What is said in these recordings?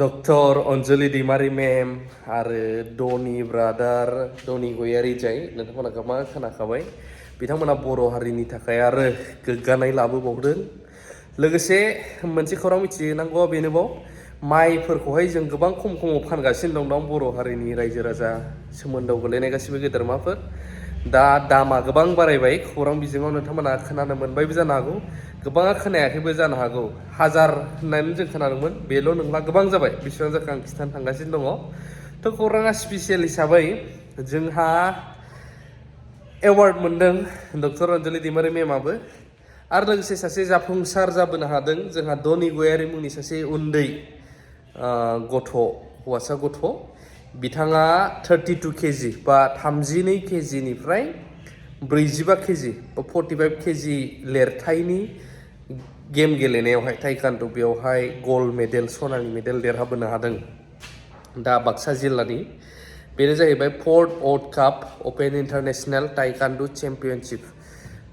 Doctor अनजलि दैमारि मेम आरो धनि brother धनि गयारि जाय नोंथांमोना गोबां खोनाखाबाय बिथांमोना बर' हारिनि थाखाय आरो गोग्गानाय लाबोबावदों। लोगोसे मोनसे खौरां मिथिनांगौआ बेनोबाव माइफोरखौहाय जों गोबां खमाव फानगासिनो दं बर' हारिनि रायजो राजा सोमोन्दोआव गोलैनाय गासिबो गेदेरमाफोर। दा दामा गोबां बारायबाय खौरां बिजोङाव नोंथांमोना खोनानो मोनबायबो जानो हागौ, गोबाङा खोनायाखैबो जानो हागौ। 1000 होननानै जों खोनादोंमोन, बेल' नंला गोबां जाबाय। बेसेबां जाखो आं खिन्थानो थांगासिनो दङ। थ' खौराङा स्पेसियेल हिसाबै जोंहा एवार्ड मोनदों डक्टर अनजलि दैमारि मेमाबो, आरो लोगोसे सासे जाफुंसार जाबोनो हादों जोंहा धनि गयारि मुंनि सासे उन्दै गथ', हौवासा गथ'। बिथाङा 32 केजि बा 32 केजिनिफ्राय 45 केजि बा 45 केजि लिरथायनि गेम गेलेनायावहाय टाइकान्ड' बेवहाय गल्ड मेडेल, सनानि मेडेल देरहाबोनो हादों। दा बाक्सा जिल्लानि बेनो जाहैबाय 4th वर्ल्ड काप अपेन इन्टारनेशनेल टाइकान्ड' चेम्पियनशिप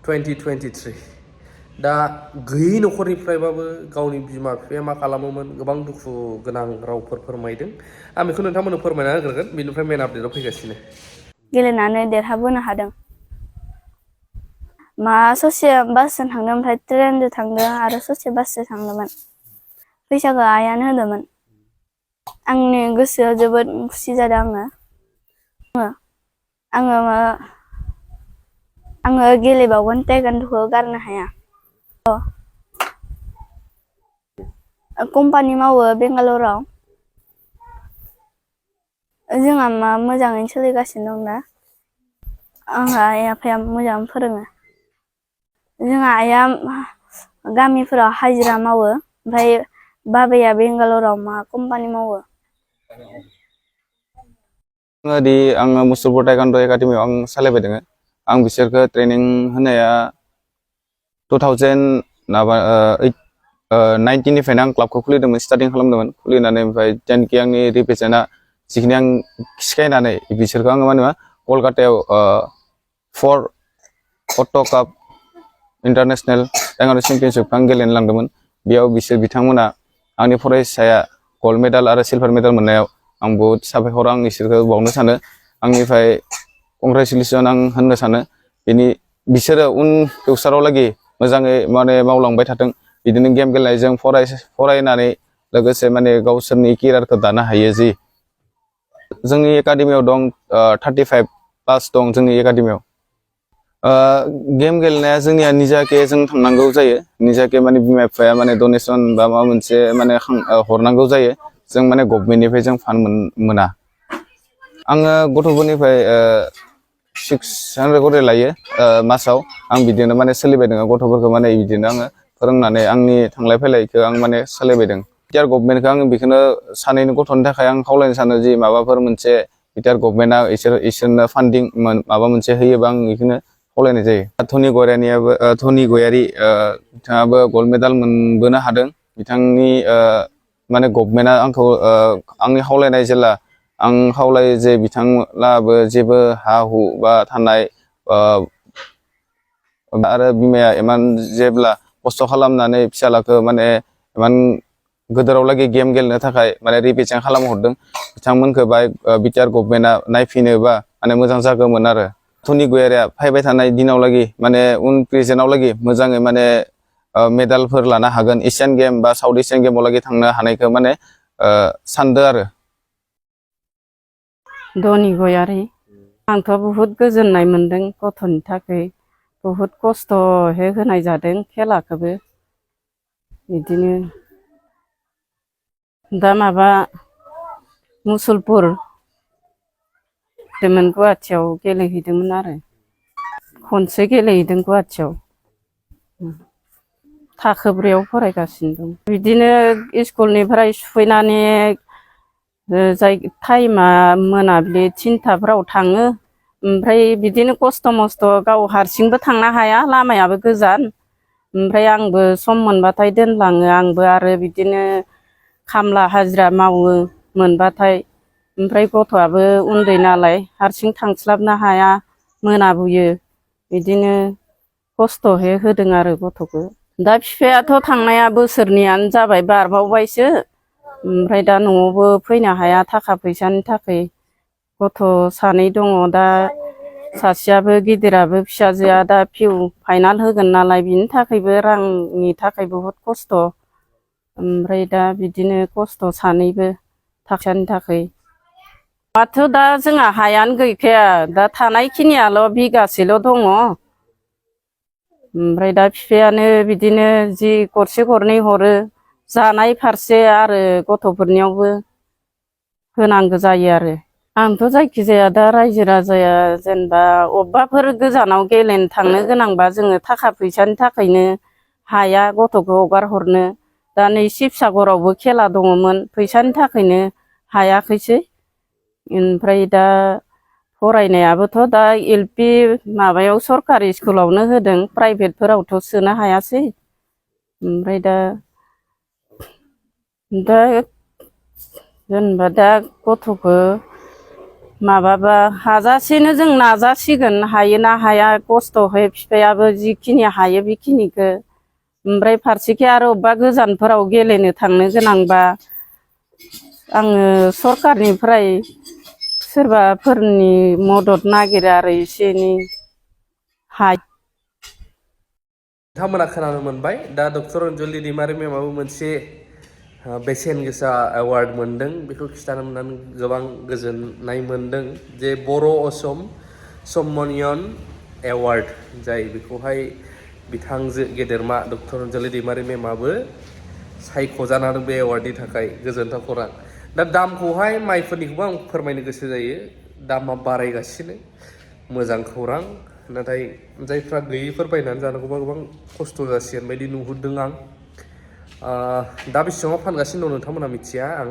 2023। दा गैयै न'खरनिफ्रायबाबो गावनि बिमा बिफाया मा खालामोमोन गोबां दुखु गोनां रावफोर फोरमायदों। आं बेखौ नोंथांमोननो फोरमायना होग्रोगोन, बेनिफ्राय मेन आपडेटआव फैगासिनो। गेलेनानै देरहाबोनो हादों। ससे बासजों थांदों, ओमफ्राय ट्रेनजों थांदों आरो ससे बासजों थांदोंमोन। फैसाखौ आइयानो होदोंमोन। आंनि गोसोआव जोबोद खुसि जादों आङो गेलेबावगोन, टाइकान्ड'खौ गारनो हाया। कम्पानि मावो बेंगालराव। जोंहा मोजाङैनो सोलिगासिनो दं दा। आंहा आइ आफाया मोजाङै फोरोङो। जोंहा आइया गामिफोराव हाजिरा मावो, ओमफ्राय बाबाया बेंगालराव कम्पानि मावो। आङो मुसुलपुर टाइकान्ड' एकाडेमियाव आं सालायबाय दङ। आं बिसोरखौ ट्रेनिं होनाया 2019निफ्रायनो आं क्लाबखौ खुलिदोंमोन, स्टार्टिं खालामदोंमोन। खुलिनानै ओमफ्राय जेनोखि आंनि रिप्रेजेन्टआ जिखिनि आं सिखायनानै बिसोरखौ आङो मा होनो कलकातायाव 4 अट' काप इन्टारनेशनेल टाइकान्ड' चेम्पियनशिपखौ आं गेलेनो लांदोंमोन। बेयाव बिथांमोना आंनि फरायसाया गल्ड मेडेल आरो सिलभार मेडेल मोननायाव आं बहुत साबायखर आं इसोरखौ बावनो सानो। आंनिफ्राय कंग्रेचुलेसन आं होननो सानो। बिसोरो उन फिउचाराव लागि मोजाङै मावलांबाय थाथों। बिदिनो गेम गेलेनायजों फरायनानै लोगोसे गावसोरनि केरियारखौ दानो हायो। जि जोंनि एकाडेमियाव दं 35+ दं जोंनि एकाडेमियाव। गेम गेलेनाया जोंनिया निजाके जों थांनांगौ जायो। निजाके बिमा बिफाया डनेसन बा माबा मोनसे हरनांगौ जायो। जों गभर्नमेन्टनिफ्राय जों फान्ड मोना। आङो गथ'फोरनिफ्राय 600 करि लायो मासाव। आं बिदिनो सोलिबाय दङ गथ'फोरखौ बिदिनो आङो फोरोंनानै आंनि थांलाय फैलायखौ आं सोलिबायदों। बिटिआर गभर्नमेन्टखौ आं बेखौनो सानैनि गथ'नि थाखाय आं खावलायनो सानो जि माबाफोर मोनसे बिटिआर गभर्नमेन्टआ इसोरनो फान्डिं माबा मोनसे होयोबा आं बेखौनो खावलायनाय जायो। धनि गयारि बिथाङाबो गल्ड मेडेल मोनबोनो हादों। बिथांनि गभर्नमेन्टआ आंखौ आंनि खावलायनाय जेला आं खावलायो जे बिथांलाबो जेबो हा हु बा थानाय आरो बिमाया इमान जेब्ला खस्थ' खालामनानै फिसालाखौ इमान गोदोराव लागि गेम गेलेनो थाखाय रिप्रेजेन्ट खालामहरदों। बिथांमोनखौ बिटिआर गभर्नमेन्टआ नायफिनोबा मोजां जागौमोन आरो। धनि गयारिया फैबाय थानाय दिनाव लागि उन प्रेजेन्टआव लागि मोजाङै मेडेलफोर लानो हागोन। एसियान गेम बा साउथ एसियान गेमाव लागि थांनो हानायखौ सानदो आरो। धनि गयारि, आंथ' बुहुत गोजोननाय मोनदों गथ'नि थाखाय। बुहुत खस्थ'है होनाय जादों खेलाखौबो। बिदिनो दा मुसलपुर गुवाहाटियाव गेलेहैदोंमोन आरो खनसे गेलेहैदों गुवाहाटियाव। थाखो 4आव फरायगासिनो दं। बिदिनो स्कुलनिफ्राय सफैनानै टाइमा मोनाबिलि 3थाफोराव थाङो। ओमफ्राय बिदिनो खस्थ' मस्थ' गाव हारसिंबो थांनो हाया, लामायाबो गोजान। ओमफ्राय आंबो सम मोनबाथाय दोनलाङो। आंबो आरो बिदिनो खामला हाजिरा मावो मोनबाथाय। ओमफ्राय गथ'आबो उन्दै नालाय हारसिं थांस्लाबनो हाया, मोनाबोयो। बिदिनो खस्थ'है होदों आरो गथ'खौ। दा बिफायाथ' थांनाया बोसोरनैयानो जाबाय, बारबावबायसो। ओमफ्राय दा न'आवबो फैनो हाया थाखा फैसानि थाखाय गथ' सानै दङ दा सासेयाबो गिदिराबो फिसाजोआ दा पिउ फाइनाल होगोन नालाय बिनि थाखायबो रांनि थाखाय बहुद खस्थ' ओमफ्राय दा बिदिनो खस्थ' सानैबो थाखानि थाखाय माथो दा जोंहा हायानो गैखाया दा थानायखिनियाल' बिगासेल' दङ ओमफ्राय दा बिफायानो बिदिनो जि गरसे गरनै हरो जानाय फारसे आरो गथ'फोरनियावबो होनांगौ जायो आरो आंथ' जायखिजाया दा रायजो राजाया जेनेबा अबेबाफोर गोजानाव गेलेनो थांनो गोनांबा जोङो थाखा फैसानि थाखायनो हाया गथ'खौ हगार हरनो दा नै शिबसागरावबो खेला दङमोन फैसानि थाखायनो हायाखैसै ओमफ्राय दा फरायनायाबोथ' दा LP माबायाव सरकारि स्कुलावनो होदों प्राइभेटफोरावथ' सोनो हायासै ओमफ्राय दा जेनेबा दा गथ'खौ माबाबा हाजासेनो जों नाजासिगोन हायोना हाया खस्थ'है बिफायाबो जिखिनि हायो बेखिनिखौ ओमफ्राय फारसेखै आरो अबेबा गोजानफोराव गेलेनो थांनो गोनांबा आङो सरकारनिफ्राय सोरबाफोरनि मदद नागिरो आरो एसे एनै नोंथांमोना खोनानो मोनबाय दा डक्टर अनजलि दैमारि मेमाबो मोनसे बेसेन गोसा एवार्ड मोनदों बेखौ खिन्थानो मोननानै गोबां गोजोननाय मोनदों जे बर' असम सम्मानियन एवार्ड जाय बेखौहाय बिथांजो गेदेरमा डक्टर अनजलि दैमारि मेमाबो सायख'जानानै बे एवार्डनि थाखाय गोजोनथाव खौरां दा दामखौहाय माइफोरनिखौबो आं फोरमायनो गोसो जायो दामा बारायगासिनो मोजां खौरां नाथाय जायफ्रा गैयैफोर बायनानै जानांगौबा गोबां खस्थ' जासिगोन बायदि नुहुरदों आं दा बेसेबाङाव फानगासिनो दं नोंथांमोना मिथिया आं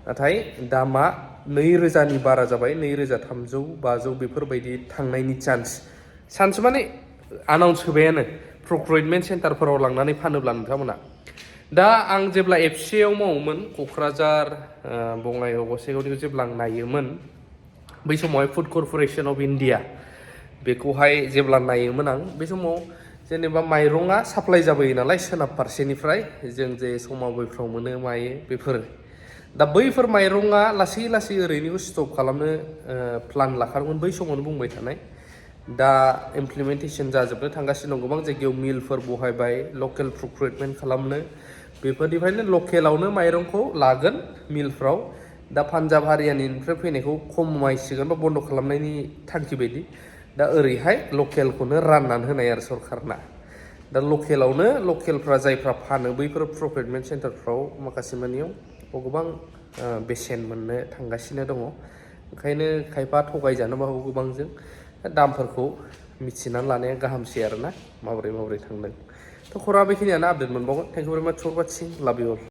नाथाय दामा 2000नि बारा जाबाय 2300 500 बेफोरबायदि थांनायनि चान्स माने आनाउन्स होबायानो प्रक्रुटमेन्ट सेन्टारफोराव लांनानै फानोब्ला नोंथांमोना दा आं जेब्ला FCAआव मावोमोन क'क्राझार बङाइगाव गसाइगावनिखौ जेब्ला आं नायोमोन बै समावहाय फुड कर्प'रेसन अफ इन्डिया बेखौहाय जेब्ला नायोमोन आं बे समाव जेनेबा माइरङा साप्लाइ जाबोयो नालाय सोनाब फारसेनिफ्राय जों जे समावफ्राव मोनो मायो बेफोर दा बैफोर माइरङा लासै लासै ओरैनो स्टप खालामनो प्लान लाखादोंमोन बै समावनो बुंबाय थानाय दा इमप्लिमेन्टेसन जाजोबनो थांगासिनो दं गोबां जायगायाव मिलफोर बहायबाय लकेल प्रक्रुटमेन्ट खालामनो बेफोरनिफ्रायनो लकेलावनो माइरंखौ लागोन मिलफ्राव दा पान्जाब हारियानानिफ्राय फैनायखौ खमायसिगोन बा बन्द' खालामनायनि थांखि बायदि दा ओरैहाय लकेलखौनो राननानै होनाय आरो सरकारना दा लकेलफ्रा जायफ्रा फानो बैफोर प्रक्रुटमेन्ट सेन्टारफ्राव माखासे मानियाव गोबां बेसेन मोननो थांगासिनो दङ ओंखायनो खायफा थगायजानोबो हागौ गोबांजों दामफोरखौ मिथिनानै लानाया गाहामसै आरोना माबोरै थांदों थ' खौराङा बेखिनियानो आपडेट मोनबावगोन थेंक इउ भेरि माच फर वाचिं लाभ इउ अल